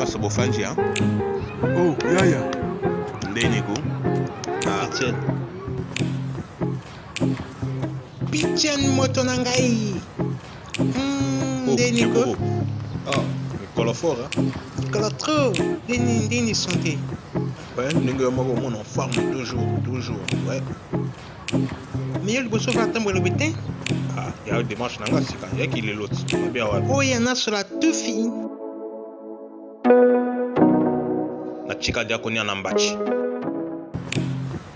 Basa bofanji hein? Oh, yaya. Ndeni ko? Ah. Etienne. Pichen moto na ngai. Oh, Ndeni ko? Kikoko. Ah, mikolo fort hein? Mikolo trop. Ndeni ndeni santé. Ouais, ndenge yo moko omona en forme toujours, toujours. Ouais. Mais yo liboso va tambola lobi te. Ah, ya dimanche na nga sika, yaki lelo ti. Mabe awa. Oyo nasola tufi. Natika diakonia na mbachi.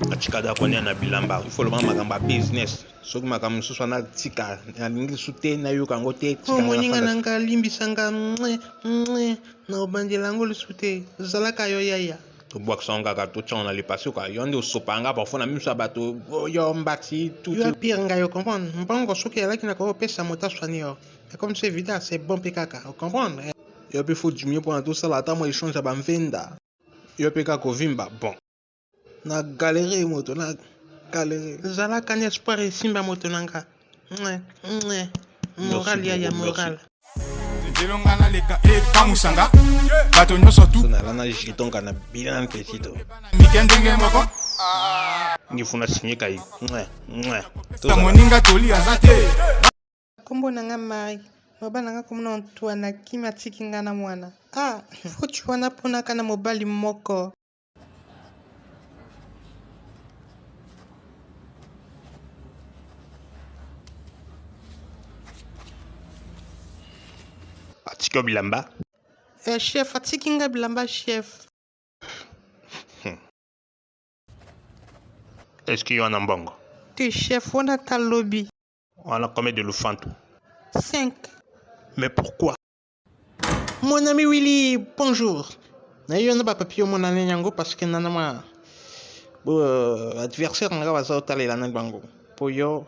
Natika diakonia na bilamba. Il faut loba makambo ya business. Soki makambo mosusu wana tika, nalingi lisusu te, nayoka yango te. Tika Oh, nga moninga nafanda. na nga limbisa nga mwe mwe na obandela yango lisusu te. Zalaka yo yaya. Tobwakisa yango kaka, totya yango na le passé quoi. Yo nde osopa nga parfois na miso ya bato, oh, yo mbati tout. Yo pire nga yo comprendre. Mbongo soki elaki na kopesa moto aswani yo. Mais comme c'est évident, c'est bon mpe kaka. O comprendre? Yo mpe faut diminuer mpona tosala ata mwa échange ya bamvenda. Yo mpe kaka kovimba, bon. Na galerie moto, na galerie. Zalaka na espoir esimba moto na nga. Mwe mwe. Moral yaya moral. Lelo nga naleka ekamusanga bato nyonso tu So nalana jeton ka na bilan petito. mike ndenge moko Ngifuna signer kai. Mwe mwe. ta moninga toli aza te. Kombo na nga Marie. Mobali na nga komona Antoine akimi atiki nga na mwana. Ah, foti wana mponaka na mobali moko. Atiki yo bilamba? Eh, chef atiki nga bilamba chef. Est-ce que yo wana mbongo? Te chef wana ata lobi. Wana combien de lufantu? 5. Mais pourquoi? Mon ami Willy, bonjour. Na yo na ba papier omona nini yango parce que nana mwa bo adversaire na nga baza otalela na bango. Po yo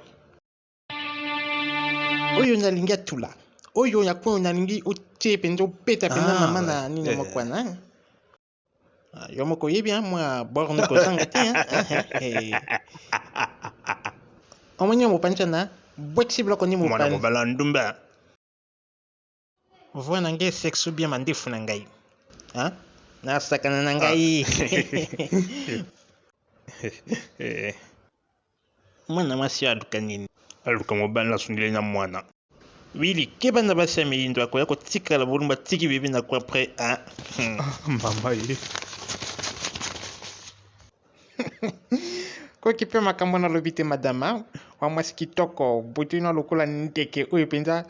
oyo nalingi atula. Oyo ya ko nalingi otie mpenza obeta mpenza Ah, mama na ouais. nini Eh. moko wana. hein? Ah, yo moko oyebi hein, mwa borne kozanga te hein. Eh. Omoni yo mopanzi wana bwakisi biloko ni Mwana mopanzi. mobali ya ndumba. Voix na ngai sexe ou bien mandefu na ngai. Hein? Nasakana na ngai. Eh, Mwana mwasi oyo aluka nini? aluka mobali nasundeli na mwana. Willy, keba na basi ya miyindo akoya kotikala bolumba tiki bebe na ko après hein? Mama ye. Koki mpe makambo nalobi te madame hein? Wa mwasi kitoko butu ino lokola ndeke oyo mpenza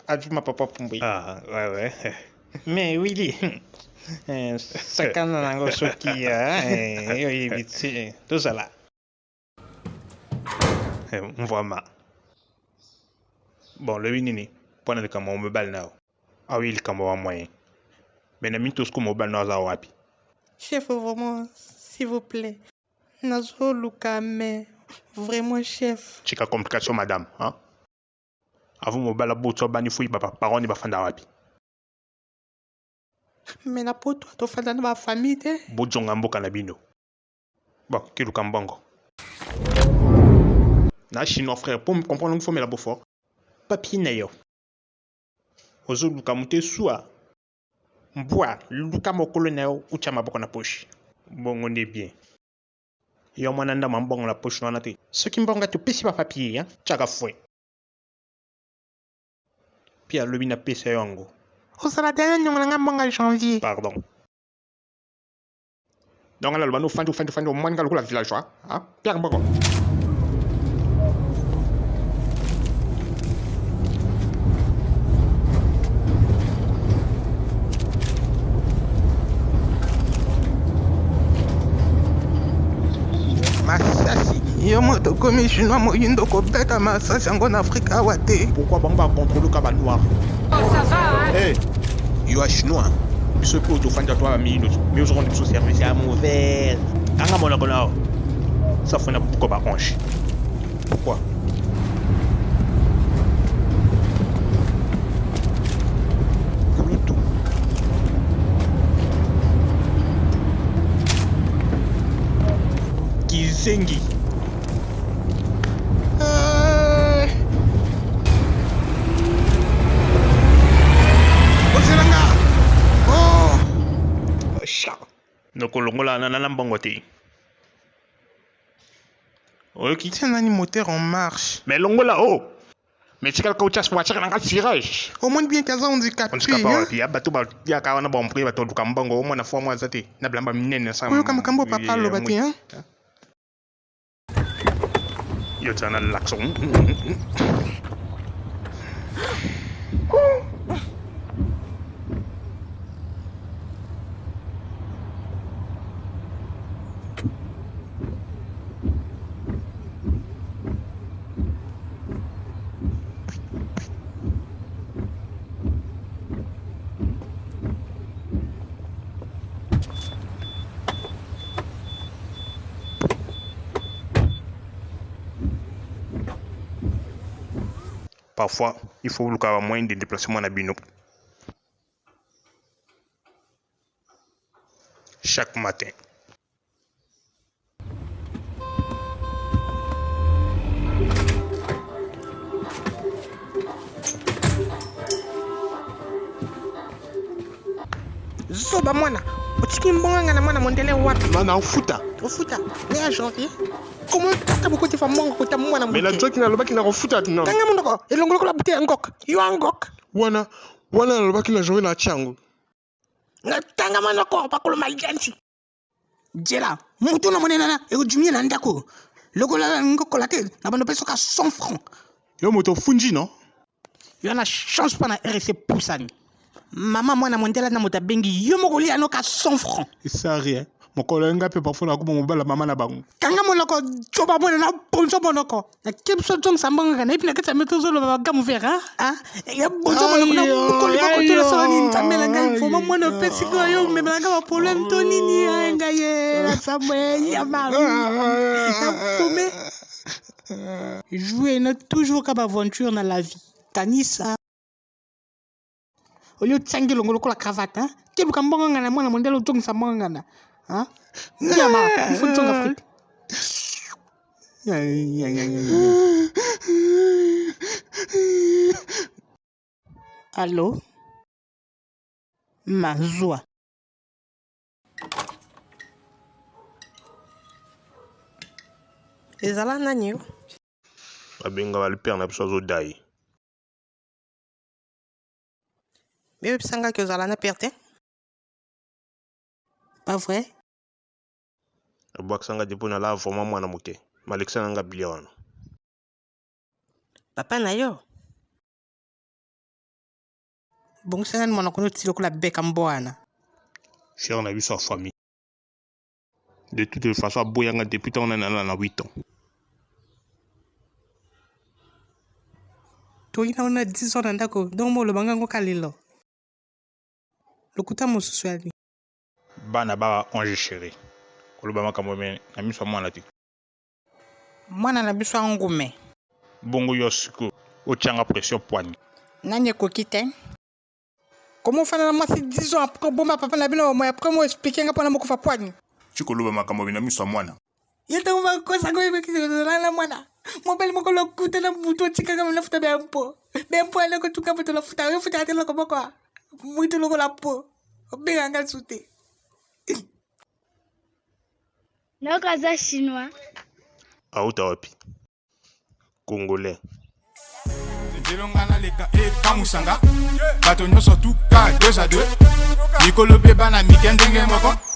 azuma papa pumbwe. Ah, ouais, ouais. Mais Willy, eh, sakana nango soki eh, yo oyebi te tozala. Eh, Mvwama. Bon, lobi nini? Mpona likambo ya mobali na yo. Ah oui, likambo ya moyen. Mais na mingi tosiko mobali na yo aza wapi? Chef, vraiment, s'il vous plaît. Nazoluka mais vraiment chef. Tika complication madame, hein? Avant mobali aboti abani fo yeba ba parents ni bafanda wapi. Mais na poto tofanda na bafamille te. Bojonga mboka na bino. Bon, kiluka mbongo. Na chinois frère, pour me comprendre, il faut mettre la fort. Papier na yo. Ozoluka moto eswa. Mbwa, luka mokolo na yo utya maboko na poche. Bongo nde bien. Yo mwana ndama mbongo na poche wana te. Soki mbongo topesi ba papier, hein? Tiaka fouet. Puis alobi napesa yo yango. Ozala dana nyongo na nga mbongo ya janvier. Pardon. Donc naloba no ofandi ofandi ofandi omwani nga lokola villageois, hein? Pierre mbongo. Masasi, yo moto okomi chinois moyindo kobeta masasi yango na Afrika awa te. Pourquoi bango ba contrôle ka ba noir? hey. Yo a chinois. Biso mpe oyo tofandi ato ba miyindo mais ozo rendre biso service ya mauvais. Kanga monoko na yo. Safuna buka ba hanche. Pourquoi? Kulutu. Kizengi. Eh. Ozela nga. méchant. Nokolongola na na mbongo te. Oyoki? Tia nani moteur en marche. Mais longola oh. Mais tikala ka otya voiture na nga tirage. Omoni bien kaza handicapé. Handicapé hein? wapi? Ya bato ba yaka wana ba employé bato luka mbongo omona fo mwa aza te na bilamba minene na sa. Oyoka makambo papa aloba te hein? Yo tia na lakson. Parfois, il faut luka ba moyen de déplacement na bino. Chaque matin. Zoba mwana, otiki mbongo nga na mwana mondele wapi? Mana ofuta. Ofuta, ne ya janvier. Comment tata bokoti fa mbongo kota mwana Mais la moke? joki nalobaki na kofuta non. Tanga monoko, elongo lokola bute ya ngok. Yo angok. Wana wana nalobaki na janvier na atia yango. Na tanga monoko bakolo maligansi. Jela, mutu na monene na ekojumie na ndako. Lokola ngokola te, na bando pesoka 100 francs. Yo moto ofundi non? Yo na chance mpo na RC pusani. Mama mwana mondele na moto abengi yo moko olia noka 100 francs. Esa rien. Mokolo nga mpe parfois nakoma mobala mama na bango. Kanga monoko joba mwana na bonzo monoko. Na kebso jongisa mbongo nga nayebi na kati ya meto ozoloba bagamu vert hein? Ah, ya bonzo monoko na bukoli bako to nasala nini nzambe na ngai vraiment mwana opesi nga yo omemela nga baproblème to nini ai ngai ye na nzambe ya mari na fome jouer na toujours ka baaventure na la vie kanisa olie otiangi elongo lokola cravate hein? Keluka mbongo nga na mwana mondele ozongisa mbongo nga na hein? Nyama il faut nzonga Afrique. Allo mazwa Ezala nani yo? Babenga ba père na biso azodai. Miyebisangaki ozala na père te? Pas vrai? Abwakisanga depuis nala vraiment mwana moke. Malekisa na nga bilia wana. Papa na yo? Bongisa nani monoko no ti lokola beka mbwana. Cher na biso ya famille. De toute façon aboyanga depuis ntango nani nala na 8 ans. Toyina wana 10 ans na ndako donc moloba ngango ka lelo. Lokuta mosusu ya nini? Bana ba ange chéri. Koloba makambo me na miso ya mwana te. Mwana na biso angume. Bongo yo sikoyo otianga pression poigne. Nani ekoki te? Comment ofanda na mwasi 10 ans après obomba papa na bino bomoi après mo explique nga mpona mokufa poigne. Tikoloba makambo me na miso ya mwana. Ye ntango bakosaka oyebekizala na mwana mobali moko lokuta na butu otikaka nafuta bempo bempo aleko tuka moto lofuta oyofutaka te loko moko mutu lokola po obenganga su te. Nayoka aza chinois. Auta wapi? Congolais. Lelo nga naleka ekamusanga bato nyonso tuka 2 à 2 mikolo mpe bana mike ndenge moko.